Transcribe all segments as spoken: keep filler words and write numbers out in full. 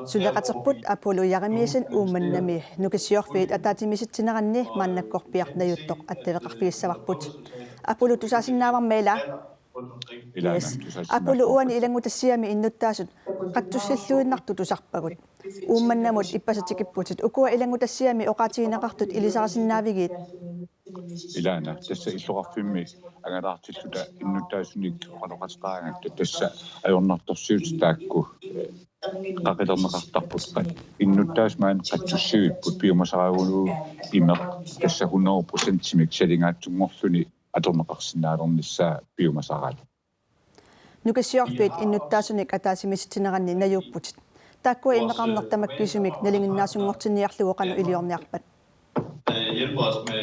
Suleqaterput Apollo Jeremiassen Uummannami Nukissiorfiit ataatsimiisitsineranni maannakkorpiaq najuttoq attaveqarfigissavarput. Apollo, tusaasinnaavarma ilaa? Ilaa, yes. Tusaasinnaavarput. Apollo, uani ilanngutassiami innuttaasut qatsussilluinnartut tusarpagut. Uummannamut ippassaq tikipputit. Ukua ilanngutassiami oqaatigineqartut ilisarisinnaavigit? Ilaana, tassa illoqarfimmi angalaartilluta innuttaasunik oqaloqateqaraangatta tassa ajornartorsiutit taakku, eh, qaqilerneqartarput. Innuttaasut maani qatsussivipput, piumasaqaagut imeq tassa hundrede procentimik salingaatsunngorluni atorneqarsinnaalernissaa piumasaqaagut. Nukissiorfiit innuttaasunik ataatsimiisitsineranni najuupputit. Taakkua imeqarneq tamakkiisumik nalinginnaasunngortinniarlugu qanoq iliorniarpat?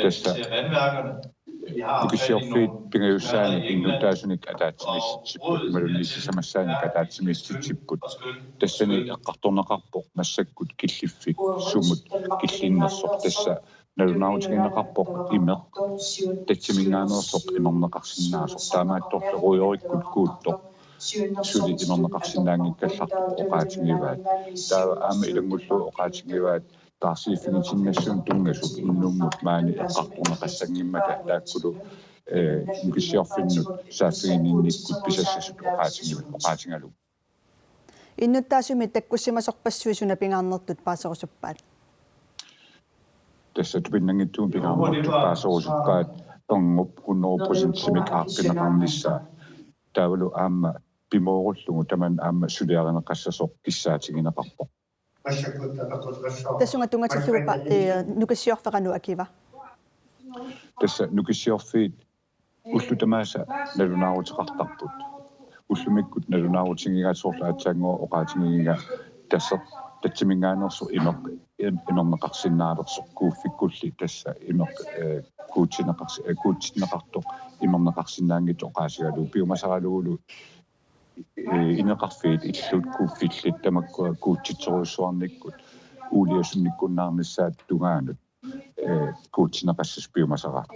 Tassa Nukissiorfiit pingajussaannik innuttaasunik ataatsimiisitsipput, imaluunniit sisamassaannik ataatsimiisitsipput. Tassani eqqartorneqarpoq massakkut killiffik sumut killinnersoq, tassa nalunaarutigineqarpoq imeq tatsiminngaanneersoq imerneqarsinnaasoq, taamaattorli rujoorikkut kuuttoq suli imerneqarsinnaanngikkallartoq oqaatigivaat. Taava aamma ilanngullugu oqaatigivaat taarsiiffigitinnissamut tunngasup unnummut maani eqqartorneqassanngimmata taakkulu, eh, Nukissiorfinnut saaffiginninnikkut pisassasut oqaatigivat, oqaatigalugu. Innuttaasumit takkussimasorpassuit suna pingaarnertut paaserusuppaat? Tassa tupinnanngitsumik pingaarnertut paaserusuppaat erngup hundrede procentimik aaqqineqarnissaa. Taavalu aamma pimoorullugu tamanna aamma suliarineqassasoq kissaatigineqarpoq. Tassunga tunngatillugu pa-, eh, Nukissiorfeq qanoq akiva? Tassa Nukissiorfiit ullut tamaasa nalunaaruteqartarput. Ullumikkut nalunaarutigigaat, soorlu aatsaannguaq oqaatigigiga, tassa tatsiminngaanneersoq imeq im-, imerneqarsinnaalersoq, kuuffikkulli tassa imeq, eh, kuutsineqars-, eh, kuutsinneqartoq imerneqarsinnaanngitsoq oqaatigalugu, piumasaralugulu, eh, ineqarfiit illut kuuffillit tamakkua kuutsitsorujussuarnikkut uuliasunnikkunnaarnissaata tungaanut, eh, kuutsinneqassasoq piumasaqaaq.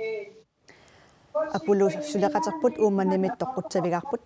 Apollo, suleqaterput Uummannamiittoq qutsavigaarput.